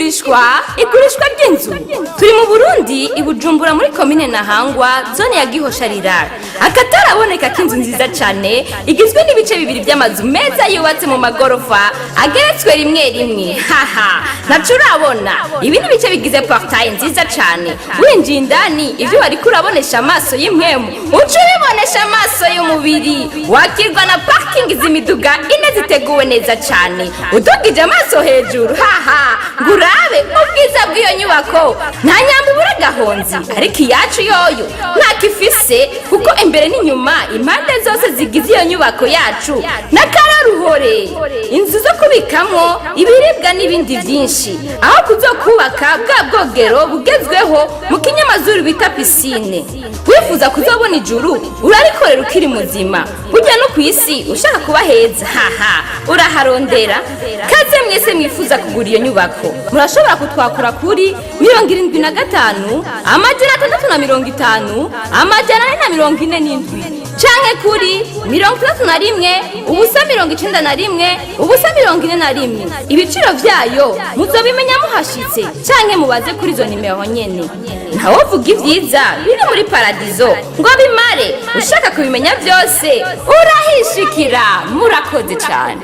Igurishwa, igurishwa ry'inzu. Turi mu Burundi, i Bujumbura, muri komine Ntahangwa, zone ya Gihosha rirara. Akataraboneka k'inzu nziza cyane igizwe n'ibice bibiri by'amazu meza yubatse mu magorofa ageretswe rimwe rimwe. Haha, ntaco urabona. Ibi ni ibice bigize portail nziza cyane. Winjiye indani, ibyo wariko urabonesha amaso y'impwemu uca ubibonesha amaso y'umubiri. Wakirwa na parking z'imiduga ine ziteguwe neza cyane. Udugije amaso hejuru, haha, ngo urabe ubwiza bw'iyo nyubako, nta nyamba ibura gahonzi. Ariko iyacu yoyo ntakifise, kuko imbere n'inyuma, impande zose zigize iyo nyubako yacu n'akararuhore, inzu zo kubikamwo ibiribwa n'ibindi byinshi, aho kuzokubaka bwa bwogero bugezweho mu kinyamazuru bita piscine. Wifuza kuzobona ijuru, urarikorera ukiri muzima. Burya no ku isi ushaka kuba heza, haha, uraharondera. Kaze mwese mwifuza kugura iyo nyubako, murashobora kutwakura kuri 75 650 447 canke kuri 61 0 91 0 41. Ibiciro vyayo muzobimenya muhashitse, canke mubaze kuri izo nimero nyene. Ntawovuga ivyiza biri muri Paradizo ngo bimare. Ushaka kubimenya byose, urahishikira. Murakoze cane.